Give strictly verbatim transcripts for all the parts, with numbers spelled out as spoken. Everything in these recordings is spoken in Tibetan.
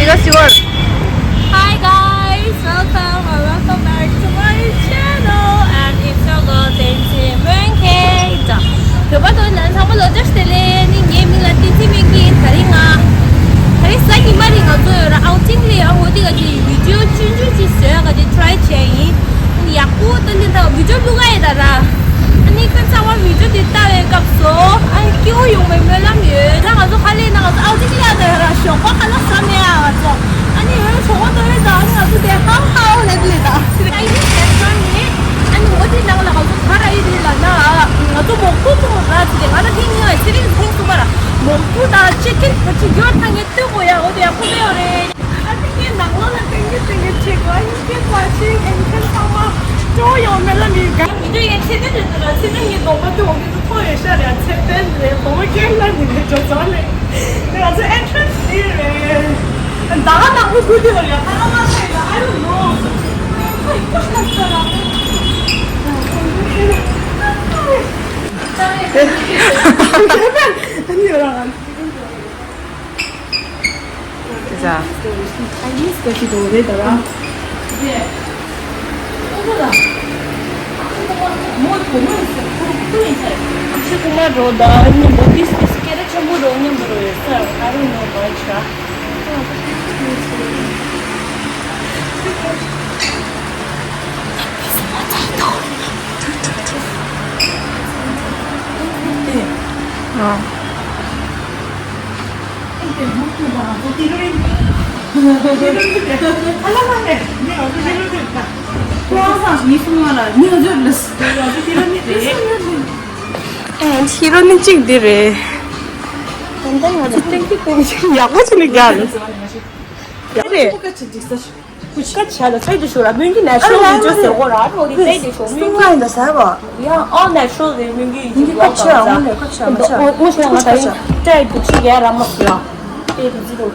Because you are Hi guys, welcome or welcome back to my channel. And it's your girl Tenchi Mooncake. ད་བོད་པ་ཚོ་ནང་ཚང་མ་ལོ་བཅུ་ཞིག་དེ་ལས་ནི་ངའི་མིང་ལ་བསྟན་འཛིན་སྨོན་སྐྱིད་ཡིན། ད་རིང་ང་ད་རིང་གཟའ་ཉི་མ་རེད། ང་ཚོ་ཡོད་ར་ཨའུ་ཊིང་ལས་ཨ་འོ་དེ་ག་ཅིག་བི་ཌི་ཡོ་ཆུང་ཆུང་ཅིག་བཟོས་ག་ཅིག་ཊི་རའི་བྱས་ཡིན། ཡག་པོ་ད་ལི་ད་བི་ཌི་ཡོ་བླུག་ག་ཡིན་ད་ར། ཨ་ནི་ཁ་ཚང་མ་བི་ཌི་ཡོ་དེ་ལྟ་བའི་སྐབས་སུ་ཨ་ནི་སྐྱིད་པོ་ཡོང་བའི་སྨོན་ལམ་ཡོད། ད་ང་ཚོ་ཁ་ལས་ན་ང་ཚོ་ཨའུ་ཊིང་ལས་ཡ་ད་ཡོད་ར་ཞོགས་པ་ཁ་ལག་ཟ་ནས་ཡ་ང་ཚོ་ཨ་ནི་ཡོད་ཞོགས་པ་ལྟ་བའི་ད་ཨ་ནི་ང་ཚོ་དེ་ཧང་ཧའོ་ལེ་ལེ་ད་ཨ་ནི་ཨ་ནི་འོ་དེ་ནང་ལ་ང་ཚོ་ག་ར་ཡིན་ལ་ན་ང་ཚོ་མོག་པོ་ཐོང་ར་ཚི་དེ་ང་ད་ཐེངས་གཉིས་ལ་ཚེ་རིང་ཐེངས་གསུམ་པ་ར་མོག་པོ་དང་ཅི་ཀིན་ཁ་ཅིག་ཡོད་ཐང་ངས་ལྟོས་དགོས་ཡ། འོ་དེ་ཡག་པོ་མེད་ཡོད་རེད། ཨ་ནི་ངས་ནང་ལོགས་ལ་ཏིང་ཏིང་ཏིང་ཏིང་བྱེད་དགོས། ཨ་ནི་ངས་ཕར་ཕྱིན་ཨེན་ཁན་ཚང་མ་སྤྲོ་ཡོང་མེད་ལ་མི་དགའ། མི་འདུག་ཡ་ཚེ་བརྟན་རེད་འདུག་ལ། ཚེ་བརྟན་ངའི་གདོང་པ་དེ་འོ་གི་ཚོ་མཐོང་ཡོད་ཤག་རེད། ཚེ་བརྟན་རེད། གདོང་པ་སྐྱོན་ལ་ནི་རེད། འགྲོ་ཚོང་རེད། ང་ཚོ་ཨེན་ཊི་རན་སི་འདི་རེད། ད་ག་ནང་མི་དགོས་དེ་རེད། ད་ག་མ་ཚད་ཡ། I don't know. ཨ་ནི་རང་། ཨ་ནི་སྐད་ཆ་དོ་རེད་ད་ར། ཨ་ཕྱི་ཀུ་མ་རོ་ད་ཨ་ནི་བོ་ཏིས་ཏིས་སྐད་ར་ཆེན་པོ་རོ་མཉམ་དུ་རོ་ཡོད་ས། I don't know much. ཨེ་ཧི་རོ་ནི་གཅིག་འདི་རེད། ཡག་པོ་བྱས་ནས་རྒྱག་རེད། ཡག་རེད། ཁུ་ཆ་ཆ་ལ་ཚད་དུ་ཞུ་ར་མོན་གྱི་ནེ་ཆུ་རལ་ལི་ཇོས་ཟེར་གོ་ར་ཨ་ནི་འོ་དེ་ཚད་དུ་ཞུ་མོན་གྱི་ཡ་ཨོ་ནེ་ཆུ་རལ་རེད། མོན་གྱི་ཡིན་གྱི་ལོག་ཀ་ཆ་ཨོ་ནེ་ཀ་ཆ་མ་ཆ་ཨོ་ཨོ་ཤ་ང་ད་ཡིན་ཏྲའི་དུ་ཤི་ག་ར་མ་སུ་ཡ་ཨེ་དུ་ཟི་རུ་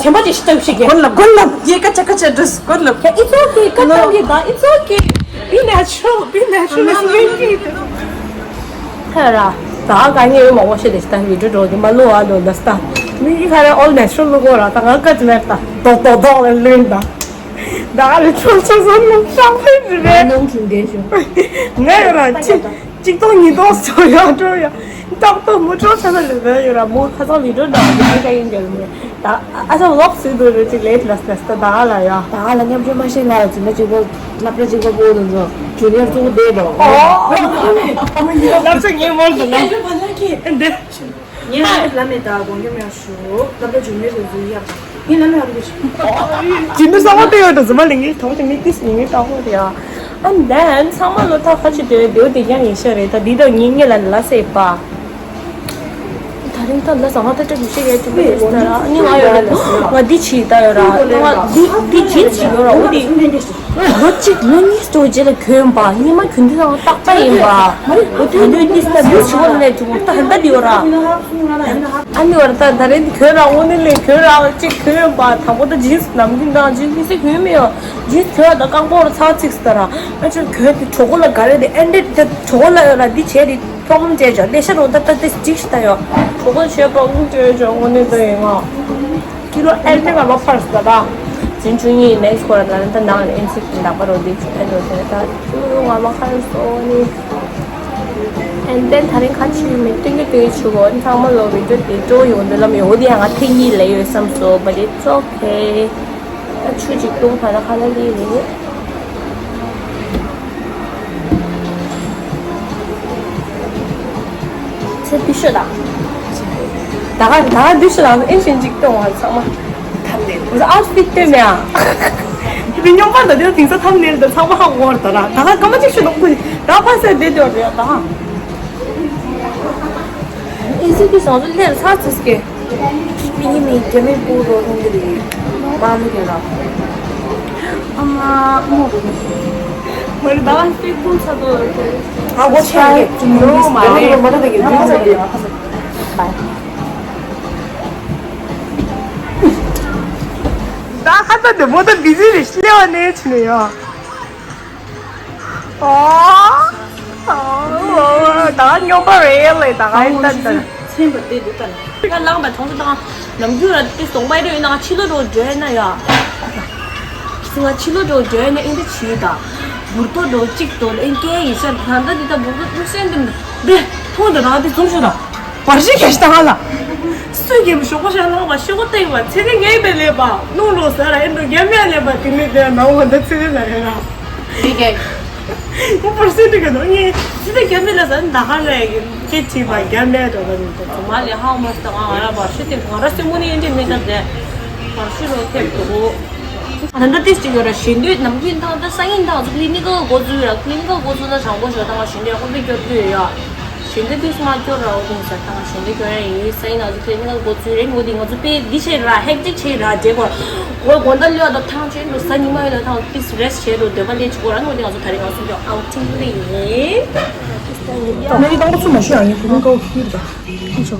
ཐེམ་པ་ཅི་ཤི་ཏབ་ཤི་ག་གོན་ལ་གོན་ལ་ཡེ་ཀ་ཆ་ཀ་ཆ་འདྲུས་གོན་ལ། It's okay. ཀ་ཏང་གི་ད། It's okay. Be natural. Be natural. ཧེ་ར། ད་ག་ངས་ཡོད་མང་པོ་བཤད་དེ་ད་བི་ཌི་ཡོ་འགྲོ་གི་མ་ལོ་ཨ་ལོ་ལ་སྟ། མི་གི་ཁ་ར་ཨོལ་ནེ་ཆུ་རལ་ལུག་གོ་ར་ད་ང་ཀ་ཅི་མེད་ད་རྡོག་རྡོག་རྡོག་ལ་ལོན་ད། ད་ག་ལ་ཆུ་ཆུ་སོ་ནུ་ཤང་ཧེ་རི་རེ། ནང་ཁྱིམ་དེ་ཤོ། ངས་ར་ཅི་གཅིག་ཏོང་ཉིས་ཏོང་སོ་ཡ་འགྲོ་ཡ། ཏག་ཏོ་མུ་ཏྲོ་ཆ་ས་ལེ་བེ་ཡོ་ར་མུ་ཁ་སང་བི་ཌི་ཡོ་འདྲ་བི་ཌི་ཡོ་ཡིན་གྱི་མེད། ད་ཨ་ཅག་ལོག་སུ་དུ་རེ་ཅིག་ལེ་ལ་སྟ་སྟ་ད་ག་ལ་ཡ། ད་ག་ལ་མཉམ་འཇོག་མ་ཤེས་ང་ལ་ཅི་ན་ཅིག་གོ་སློབ་གྲྭ་ཅིག་གོ་པོ་དུ་འཇོག་ཇུ་ནི་ཡར་གཙོ་བོ་བསྡད་པ། ཨོ། ལབ་ས་ངས་མོལ་དུ་ལ། ངས་ལ་མེ་ད་དགོངས་རྒྱུ་མེད་ཞུ། སློབ་གྲྭ་ཇུ་ནི་ཡར་དུ་འཛུལ་ཡག་ངས་ལ་མེ་ཡར་དུ་འཛུལ། ཇི་འདི་ས་བ་དེ་ཡོད་དུ་འཛུལ་མ་ལེ་ངས་ཐོག་ཅིག་མིག་ཏིས་ཡིན་ངས་ལྟ་ཧོ་རེ་ཡ། And then ཚང་མ་ལོ་ཐག་ཁ་ཆེ་དེ་དེའོ་དེ་ཀྱང་ཡིན་ཤ་རེད། ད་འདི་དང་ངེད་ལ་ལ་སེ་པ། ད་རིང་ད་ལ་ཟ་ང་ད་ཏྲ་གུ་ཤེས་ཡ་ཅུ་པེ་ཡོད་ད་ར་ནི་ང་ཡོད་ར་ང་འདི་ཆི་ད་ཡོད་ར་ང་འདི་འདི་ཇིན་སི་ཡོད་ར་འོ་དེ་ལོ་གཅིག་ལོ་གཉིས་སྟོ་རྗེས་ལ་གྱོན་པ་ཉི་མ་གྱོན་འདི་ལ་ང་རྟག་པ་ཡིན་པ་འོ་དེ་འདི་འདི་ས་འདི་ཆི་བ་ལས་ཅུ་ད་ཧན་ད་འདི་ཡོད་ར་ཨ་ནི་བར་ད་ད་རེ་འདི་གྱོན་ར་འོ་ནི་ལས་གྱོན་ར་གཅིག་གྱོན་པ་དང་པོ་ད་ཇིན་སི་ནམ་རྒྱུན་དང་ཇིན་སི་གྱོན་མི་ཡོད་ཇིན་སི་གྱོན་ད་རྐང་པོ་ར་ཚ་ཚིག་སི་ད་ར་ཨ་ཅུ་གྱོན་དེ་གྲོགས་པོ་ལ་ག་རེ་དེ་ཨེན་ཌེ་དེ་གྲོགས་པོ་ལ་ཡོད་ར་འདི་བྱས་དེ། པོ་རོབ་ལེམ་བྱས་ཆོག་ལས་ཤ་རུ་ད་ད་ད་ཅིག་ཤི་ད་ཡོད། གྲོགས་པོ་ཆོས་པོ་རོབ་ལེམ་བྱས་ཆོག་དངོས་གནས་ད་ཡིན་ང་། ཀི་ལོ་ཨེལ་ཏེ་ང་ལོ་ཕར་སི་ད་ད། ཛིན་ཆུང་ཡིན་ནེག་སི་ཁོ་ར་ད་ད་ནང་ཨེན་སི་ད་པ་རོ་དེ་ཅིག་ཨེ་འགྲོ་ཟེར་ད་ཅུ་ང་ལོ་ཕར་སོ་ནི། ཨེན་ཏེན་ད་རིང་ཁ་ཆུ་མི་སྟོན་གི་སྟོན་གི་ཆུ་གོ་ཚང་མ་ལོ་བི་ཌི་ཡོ་དེ་སྤྲོ་ཡོང་དུ་ལམ་ཡོང་དེ་ཡང་ང་ཐེངས་གཉིས་ལས་ཡོད་བསམ་སོ་but it's okay. ད་ཆུ་ཅིག་བཏུང་ཐ་ན་ཁ་ལ་ལི་རེད། ཚེ་འདི་ཤོད་དང་། ད་ག་ད་ག་འདི་ཤོད་དང་ཨེ་ཤེན་ཅིག་བཏུང་བ་ཚང་མ། ཐམ་ནེལ། ཨའུ་ཕིད་སྟོན་མེད་ཨ། དེ་སྙོམས་པར་ད་དེ་དེང་སང་ཐམ་ནེལ་ད་ཚང་མ་ཧ་གོ་བར་ད་ར་ད་ག་སྐར་མ་གཅིག་ཤོད་དང་ཁུ་ད་ཕ་སེ་བསྡད་དེ་བར་ད་ཧ། ཨེ་ཟི་དེ་སང་ཚོ་ལེར་ཚར་ཚིག་གེ། མི་ཉི་མི་རྒྱ་མི་བུ་རོ་ཧོང་གི་རེད། མ་མི་གི་ར། ཨ་མ་མོ་རེད། མ་རེད་ད་ཧྥེ་ཀུན་ཚ་དོ་རེད། ཨ་གོ་ཆེ་རེད། ནོ་མ་རེད། མ་རེད་ད་གི་མ་རེད་ད་གི། ད་ཧ་ད་དེ་མོ་ད་བི་ཟི་རེད་ཤི་ལེ་བ་ནས་ཆི་ནས་ཡོད། ཨོ། ཨོ། ད་སྙོམས་པ་རེད་ལེ་ད་ག་ཡིན་ད་ད། ཚན་པ་དེ་འདུག་ད་ལ། ད་ལངས་པ་གྲོང་ཚོ་དང་། ནམ་རྒྱུན་ར་དེ་གདོང་པ་ཨེ་འགྲོ་ཡིན་ན་ང་ཕྱི་ལོགས་འགྲོ་འགྲོ་ཡིན་ན་ཡ། ང་ཕྱི་ལོགས་འགྲོ་འགྲོ་ཡིན་ན་ཨེ་འདྲ་བྱེད་ད། འབུར་ཏོ་འགྲོ་གཅིག་ཏོ་ཨེ་སྐད་ཡིན་ཤ་ད་ད་འདི་ད་འབུར་ཏོ་ཐུག་སེམས་འདི་འདི་མཐོང་ད་རང་དེ་ཚོང་ཤོག་ད། བར་ཤི་ཁ་ཤི་ད་ང་ལ། སུས་རྒྱབ་ཤོག་གོ་ཤ་ལོག་པ་ཤོག་གོ་ཏེ་བ་ཚེ་རིང་ངའི་བེ་ལེ་བ་ནོ་ལོ་ཟ་ར་ཨེ་འགྲོ་རྒྱབ་ཡ་ལེ་བ་དེ་མི་དེ་ནང་བ་འདི་ཚེ་རིང་ལ་རེད་ར། ཨི་གེ། ཁོ་པར་སེ་འགྲིག་གི་འདུག་ངས་ཅི་ལྟར་རྒྱབ་མེད་ལ་ཟ་ནི་ད་ག་ལ་ཡ་གི་སྐད་ཅིག་པ་རྒྱབ་མེད་འགྲོ་གི་འདུག་ཚོ་མ་ལས་ཧ་མ་སྟ་ང་ང་ར་བར་ཤི་དེ་ང་ར་སེ་མོ་ནི་ཨེ་འདྲ་མེད་ད་དེ་བར་ཤི་རོ་ཐེབས་འདུག་ད་ལྟ་ཏིས་ཅིག་ཡོད་ར་ཞེ་འདོད་ནམ་རྒྱུན་ཐང་ད་སང་ཉིན་ཐང་ཚོ་ཀླི་ནི་ཀ་འགོ་ཚུགས་ཡོད་ར་ཀླི་ནི་ཀ་འགོ་ཚུགས་ན་དྲང་པོ་ཞོ་ད་ང་ཞེ་འདོད་ཁོ་པའི་སྐྱོར་དུས་ཡོད་ཡ། ཞོན་དེ་དུས་སུ་མ་སྐྱོར་ར་འོ་དེ་ས་ཐང་ཞོན་དེ་སྐྱོར་ཡ་ཡིན་སའི་ན་ཚོ་ཁྱེད་ཉི་མ་འགོ་ཚུལ་རེད་འོ་དེ་ང་ཚོ་དཔེ་འདི་བྱེད་ར་ཧེག་ཏིག་བྱེད་ར་འདྲེ་གོ་འོ་དགོན་ད་ལོས་ད་ཐང་ཆེན་དུ་ས་ཉི་མ་ཡོད་ད་ཐང་ཏིས་རེས་བྱེད་རོ་འདོད་པ་ལས་ཆུ་གོ་ར་འོ་དེ་ང་ཚོ་ད་རེས་ང་ཚོ་ཀྱང་ཨའུ་ཊིང་ལེ་ཡིན། ངས་དང་པོ་ཚུ་མ་ཤོད་ཨ་ཡིན་བུ་མོ་ཀའོ་ཁྱིར་ད་ཁྱིར་ཆོ།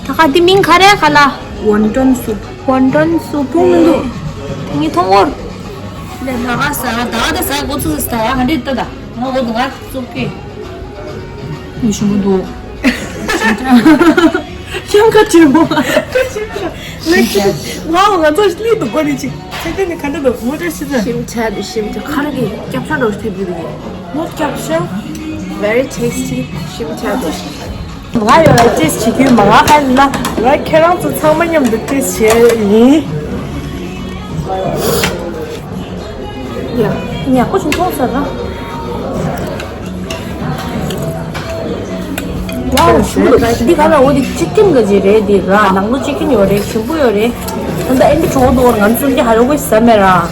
ད་ཁ་འདི་མིང་ག་རེ་ག་ལ། ཝོན་ཏོན་སུབ། ཝོན་ཏོན་སུབ་མཐོང་མི་འདུག་ངས་མཐོང་འོར། ལས་ལྷ་ག་ས་ད་ད་ས་འགོ་ཚུགས་ས་ད་ཧ་འདྲེ་ལྟ་ད། ང་འོ་དུ་ང་བཙུགས་ཀྱི། མི་ཞིམ་པོ་འདུག་ཤང་ཁ་ཆེན་པོ། ཁ་ཆེན་པོ། ལེགས་ཆེ། ཝའོ་ང་ཚོ་ལི་འདུག་གོ་ནི་ཅི། ཚེ་ཏན་ནི་ག་འདྲ་འདུག་མོ་ཏྲ་ཤི་ན། ཞིམ་ཆ་འདུག་ཞིམ་ཆ་ཁ་ར་གི་སྐྱབས་ཤ་འདྲ་བོ་ཐེབས་ཀྱི་འདུག་མོ་སྐྱབས་ཤ། Very tasty ཞིམ་ཆ་འདུག་ང་ཡོད་ལ་ཅེས་བྱེད་རྒྱུའི་མ་ང་ཧ་ན་ང་ཁྱེད་རང་ཚོ་ཚང་མ་མཉམ་དུ་ཅེས་བྱེད་ཡིན། ཡ། ཉག་པོ་ཞིག་མཐོང་ས་ན། ཝའོ་ཞུ་འདི་ག་ལ་འོ་དེ་ཅི་ཀིན་ག་ཅི་རེད་དེ་ར་ནང་ལོ་ཅི་ཀིན་ཡོད་རེད་ཞིམ་པོ་ཡོད་རེད། ད་ལྟ་ཨེ་འདི་གྲོགས་འདུག་ང་ཚོ་འདི་ཧ་རོ་གོས་ཟ་མེད་ར།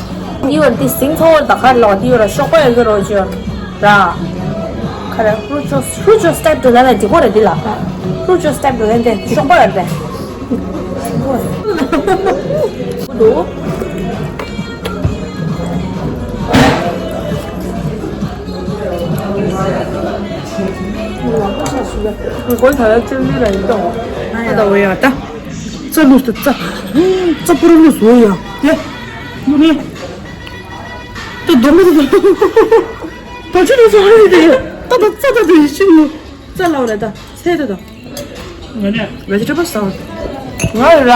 འདི་བར་འདི་སིང་ཚོ་བར་ད་ག་ལོག་འདི་ཡོད་ར་ཤོག་པ་ཡོད་གི་རོ་ཅི་ཡོད་ར། ཁ་ར་ཧུ་ཅོ་ཧུ་ཅོ་སྟེབ་ཏུ་ལ་ལ་འདི་གོ་རེད་འདི་ལ། ཧུ་ཅོ་སྟེབ་ཏུ་ལ་འདི་ཤོག་པ་ཡོད་རེད། འདུག་ཁོའི་ད་ལ་ཅི་ལི་ལ་ཡིན་ཏོ། ཨ་ད་འོ་ཡ་ད། རྩ་ལུས་ཏུ་རྩ། རྩ་པུ་རུ་ལུས་འོ་ཡ། དེ། ནུ་ནི། ད་དོ་མི་དུ་དོ། དོ་ཆུ་ལུས་འོ་ཡ་དེ། ད་ད་རྩ་ད་དུ་ཡི་ཤི་ནུ། རྩ་ལ་འོ་ར་ད། ཚེ་དེ་དང་། ང་ནི་vegetable ཟ་བ། ང་ར།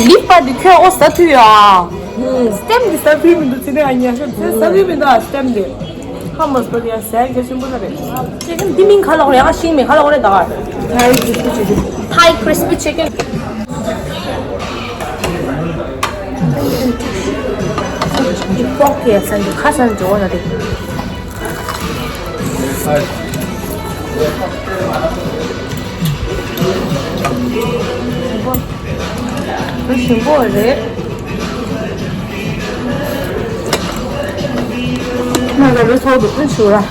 ལིབ་པ་འདི་ཁྱོད་ཨོ་ཟ་ཐུ་ཡ། སྟེམ་འདི་ཟ་ཐུ་མི་འདུག་ཚེ་དེ་ཨ་ཉ་ཤ་ཚེ་ཟ་ཐུ་མི་འདུག་ཨ་སྟེམ་འདི། ཧ་མ་སྤར་ཡ་ཟ་གལ་ཆེན་པོ་ན་རེད། ཅི་ཀན་འདི་མིང་ག་ལ་འོ་རེད་ཨ་ཤིང་མེ་ག་ལ་འོ་རེད་ད། Thai crispy chicken. Thai crispy chicken. འདི་པོག་གི་ཡ་ས་འདི་ཁ་ས་འདི་འོ་ན་རེད། ཞིམ་པོ་རེད། ང་ལ་ལོ་ཚོགས་འདུག་ཕུན་ཞུ་ར།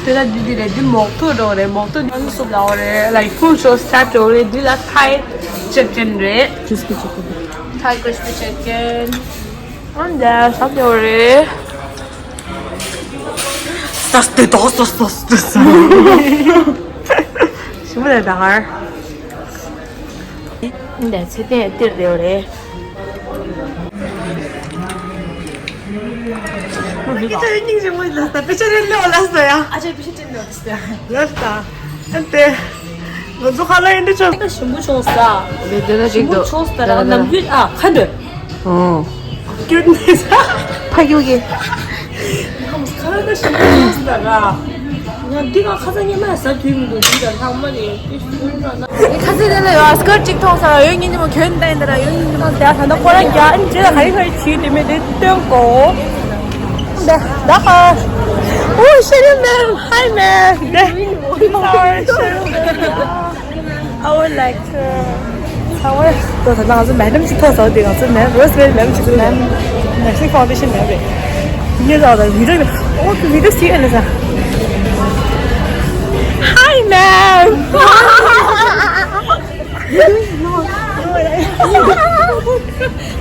དེ་ལ་འདི་འདི་རེད། འདི་མོག་ཐུག་འགྲོ་རེད། མོག་ཐུག་འདི་སུབ་ལའོ་རེད། Like full show set འགྲོ་རེད། འདི་ལ་Thai chicken རེད། Crispy chicken. Thai crispy chicken. ཨང་ད་སབ་འགྲོ་རེད། སྟེ་ཏོ་སོ་སོ་སོ་སོ། ཞིམ་པོ་རེད་ད་གར། འདི་ཚེ་ཏན་ཏིར་རེད་རེད། སྙིང་རྗེ་མོ་ལ་ད་དཔེ་ཆ་རེ་ལོ་ལ་ས་ཡ། ཨ་ཅེ་དཔེ་ཆ་ཏྲེ་ལོ་ལ་ས་ཡ། ལ་ས་ད། ཨན་ཏེ། ང་ཚོ་ཁ་ལ་ཡིན་འདྲ་ཆོག་ད་ཞིམ་པོ་ཆོག་ས། རེད་དེ་ན་ཞིམ་ཅིག་པོ་འདུག་ཆོག་ས་ད་རང་ནམ་རྒྱུན་ཨ་ཁ་འདོད། ཨོ། སྐྱོན་ནི་ས། ཕ་གི་གི། ཁ་ལ་ཞིམ་པོ་ཡོད་ཟེར་ད་ར། ང་འདི་ག་ཁ་ས་ཉི་མ་ཟ་དུས་མི་འདུག་འདི་ག་ལྷག་མ་རེད། ཁ་ས་དེ་ལ་ཡོད་སྐར་གཅིག་མཐོང་ས་ཡོད་ཉིན་ཉི་མ་གྱོན་བསྡད་ཡིན་ད་ར་ཡོད་ཉིན་ཉི་མ་དེ་ད་ད་ཁོ་རང་རྒྱ་ཨན་ཇེ་ལ་ག་རེ་ག་རེ་བྱིས་དེ་མེད་དེ་སྟོན་གོ། ད་ད་ཧ། Oh, Sherry ma'am. Hi, ma'am. Sorry, Sherry ma'am. I would like to. ཚང་མ་ལྟོས་དང་། ང་ཚོ་མེ་ཌམ་ཅིག་ཐུག་སོང་། དེ་ང་ཚོ་མེམ་རོ་སི་མེ་ཌམ་ཅིག་ཐུག་སོང་། ནེ་ཤི་ནལ་ཕའུན་ཌེ་ཤན་མེམ་རེད། ངས་ལྟོས་དང་བི་ཌི་ཡོ། ཨོ་བི་ཌི་ཡོ་ཅིག་ཨེ་ལ་ས། Hi, ma'am.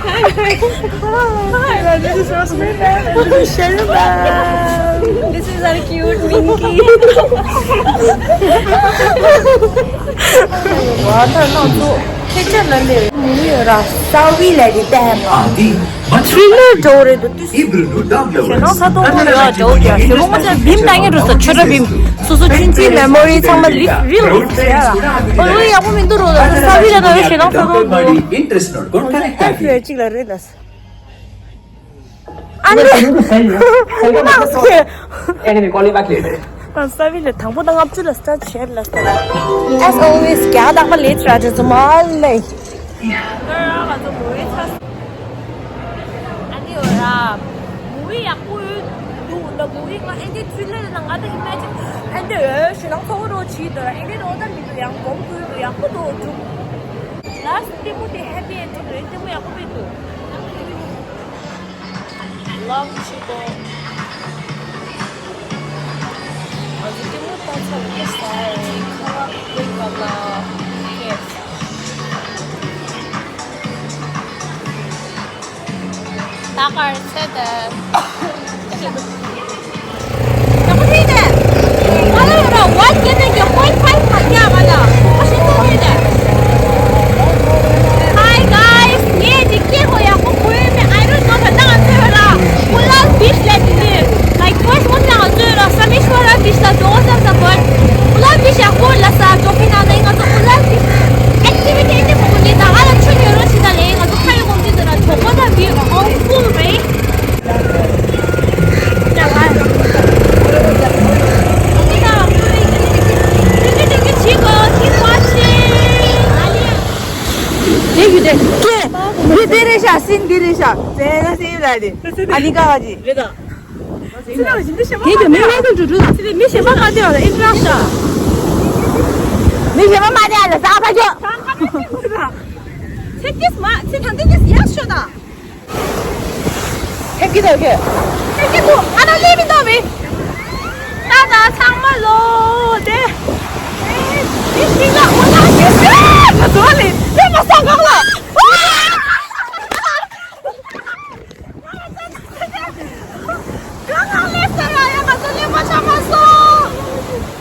Hi, hi. Hi, ma'am. This is Rosemary, ma'am. And this is Sherry, ma'am. This is our cute Minky. ཝ་ད་ནང་དུ། ཆ་ལ་ལས་མུ་ཡོད་ར་ས་བི་ལ་དེ་ལྟ་ཧེ་མ། ཐི་རི་ལར་འདྲ་བོ་རེད་འདུག་དུས། ཞེ་ནོ་ས་དོ་མོ་ཡོད་འདྲ་བོ་ཀྱང་ཞེ་པོ་ངོ་ཚ་བིམ་ལྟ་ངེས་འགྲོ་ས་ཆོས་ར་བིམ་སོ་སོ་ཆུན་ཆུན་མེ་མོ་རི་ཚང་མ་ལིབ་རིལ་བྱས་ཡ་ར། ཨོ་ལོ་ཡག་པོ་མི་འདུག་རོ་ས་བི་ལ་ན་ཡོད་ཞེ་ནོ་ས་དོ་མོ་ཡོད། ཨེ་ཕི་ལ་གཅིག་ལ་རེད་ལ། ཨ་ནི། Anyway, call you back later. ས་བི་ལ་དང་པོ་དང་ལྔ་བཅུ་ལ་start བྱས་ལ། As always, རྒྱ་དག་པ་ལས་ཚར་རྗེས་སུ་མ་ལས། ཨ་ནི་འོ་ར། མུ་བི་ཡག་པོ་ཡོད་འདུག་ད། མུ་བི་ང་ཨེ་འདྲའི་ཐུལ་ལེ་ན་ང་ད་imagine ཨེ་འདྲའི་ཞེ་ནང་ཚོགས་རོགས་བྱིས་འདུག་ཨེ་འདྲའི་རོགས་ད་མི་འདུག་ཡང་གོམ་ཀུན་འདུག་ཡག་པོ་འདུག་འདུག Last ལྟད་མོ་དེ་happy ending རེད། ལྟད་མོ་ཡག་པོ་མི་འདུག Love Chico. ང་ཚོ་ལྟད་མོ་ལྟ་ཚར་བའི་ས་རེད། ཁ་བ་ལེན་ག་ལ་ཀེབ། ད་གར་ཚེ་དེ། ཡག་པོ་ཐིག་ནས། ང་ལ་ཡོད་ར་one get and get point five མ་རྒྱག་ང་ལ། ཨ་ཤི་ཐུག་ཐིག་ནས། Hi guys, ངས་འདི་སྐད་ཧོ་ཡག་པོ་གོ་ཡོད་མེད། I don't know. ད་ལྟ་ང་ཚོ་ཡོད་ར་Ulal beach ལ་དེ་ནས་like first one ལ་ང་ཚོ་ཡོད་ར་Sameshwara beach ལ་འགྲོ་བ་བསམ་ས་བར། Ulal beach ཡག་པོ་ལ་ས་འགྲོ་ཁྱེད་ནང་ནས་ང་ཚོ་Ulal beach activity ཨེ་འདྲ་མང་པོ་ནས་ད་ག་ལ་ཆུ་ཉོ་རོགས་བྱེད་ད་ལས་ང་ཚོ་ཁ་ཡོད་གོམས་འདྲིས་དུ་ར་གྲོགས་པོ་དང་བི་all full རེད། དེ་ཡུལ་དེ་ཀེ་མི་དེ་རེད་ཤག་སིན་དེ་རེད་ཤག་ཟེར་ན་སེ་ཡུལ་ལ་རེད། ཨ་ནི་ཀ་ག་ཅི། རེད་ད། དེ་ཀྱི་མི་ལ་ཀུན་འགྲོ་འགྲོ་ད། ཚེ་མི་གཞན་པ་མ་བསྡད་པ་ལ་ཨིན་ཏྲ་ཤ། མི་གཞན་པ་མ་བསྡད་པ་ལ་ཟ་ཕ་ཆོ། ཚེ་ཏིས་མ་ཚེ་ད་འདི་ཏིས་ཡག་ཤོ་ད། ཐེབས་ཀྱི་འདུག་ཁྱོད། ཐེབས་ཀྱི་འདུག་ང་ད་ལས་མི་འདུག་མི། ད་ད་ཚང་མ་ལོ་དེ། མི་ཤིག་ལ་འོ་ན་ཤི་ཤི་ང་ཚོ་ལས་ལས་མ་ས་གང་ལ།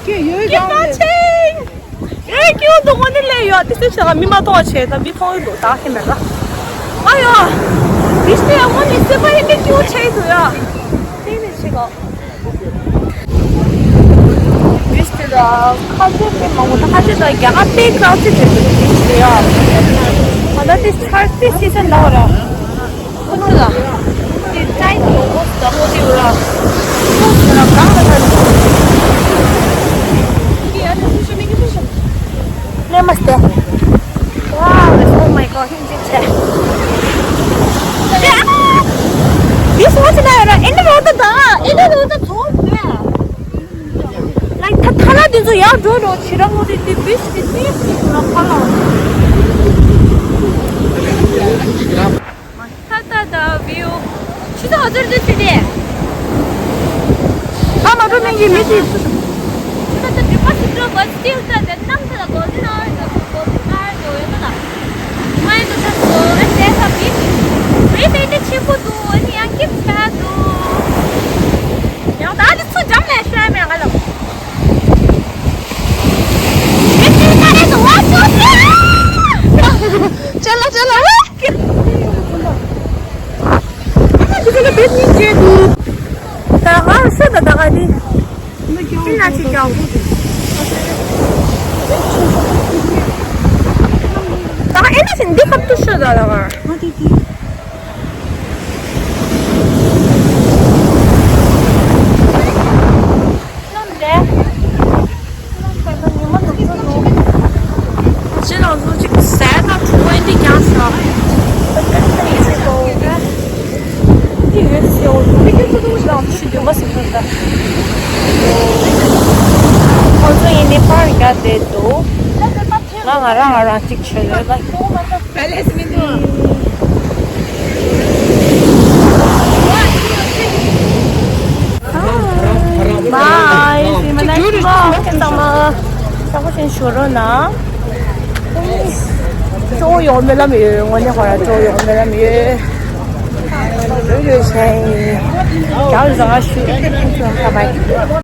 ཀྱེ་ཡོད་ཀྱང་མེད། ཨེ་ཀྱེ་འདུག་ངོ་ནི་ལས་ཡོད་དེ་སེ་ཆ་མི་མ་མཐོང་བ་བྱས་ད་མི་མཐོང་གི་འདུག་ད་ཧེ་མེད་ལ། ཨ་ཡོ། དེ་སེ་ཡ་ངོ་ནི་སེ་པ་ཧེ་ནི་ཀྱེ་བྱས་འདུག་ཡ། དེ་ནི་ཆེ་གོ། བིས་དེ་ལ་ཁ་ཆེ་དེ་མང་པོ་ད་ཁ་ཆེ་ད་རྒྱ་གར་དེ་ཀྲའོ་ཆེ་དེ་དེ་དེ་ཡ། ང་ད་དེ་ཆར་དེ་སི་སན་ལ་བ་ར། ཁོ་ཚོ་ལ་དེ་ཀྲའི་ཡོ་གོ་ད་ཧོ་དེ་བ་ར། ཧོ་དེ་ར་གང་ལ་ད་དེ་ཡ་དེ་སུ་ཤ་མི་གི་སུ་ཤ། Namaste. Wow, oh my god, ཧིན་ཅིག་ཆེ། This was never in the road. In the road, the road. Like, ཐ་ཐ་ལ་དེ་ཚོ་ཡར་འགྲོ་འགྲོ་ཕྱི་ར་ངོ་དེ་དེ་བིས་དེ་དེ་ཕྱི་ར་ཕ་ལ། ཐ་ཐ་ད་བིའུ། ཆུ་ཚོད་ང་ཚོར་དེ་ཆུ་དེ། ཨ་མ་འགྲོ་མིན་གྱི་མི་དེ། ད་ད་ཌི་པ་སི་འགྲོ་གོ་སི་ཊིལ་ད་དེ་ནམ་ད་ལ་གོ་ལྡི་ནར་ད་གོ་ལྡི་ནར་ཡོད་ཡོད་ད། ང་ཡི་ད་ད་གོ་ཨེ་ཟེར་ས་བི་བི་དེ་དེ་ཆེན་པོ་འདུག་ཨ་ནི་ཡང་སྐྱིད་ཆགས་འདུག་ཡང་ད་ཨ་ནི་ཚུར་འགྲམ་ལ་ཤོད་མེད་ང་ལ། One, two, three. ཅ་ལག་ཅ་ལག་ཝེ། ད་ང་ཤི་ད་ད་ག་དེ། ཅི་ན་ཅི་ཀྱང་། ད་ང་ཨེ་ན་ཞིག་འདི་ཁབ་ཏུ་ཤི་ད་ད་ང་། ལམ་རེད། ལམ་ཁ་ལ་ཉི་མ་ནུབ་ཚོད་འདུག་ཅི་ལ་བཟོ་ཅིག་ཟས་དང་གྲོ་བོ་འདི་རྒྱང་ཤ། འདི་ཡོད་སེའུ་འདུག་ལམ་ཤི་འདུག་མ་སི་ཁོ་ད། ཁོང་ཚོ་ཡིན་ནི་པར་རྒྱག་བསྡད་འདུག་ང་ང་རང་ང་རང་གཅིག་བྱས་ཡོད་ལ། Bye. See you in my next vlog. ཁྱེད་ཚང་མ་ཚང་མ་ཞིག་ཞུ་རོགས་གནང་། ཅོ་ཡོང་མེད་ལམ་ཡོད། ངོ་ནས་ཧོ་ར་ཅོ་ཡོང་མེད་ལམ་ཡོད། ཡོད་ཡོད་ཤེས། ཡང་རང་ཞུ། Bye bye.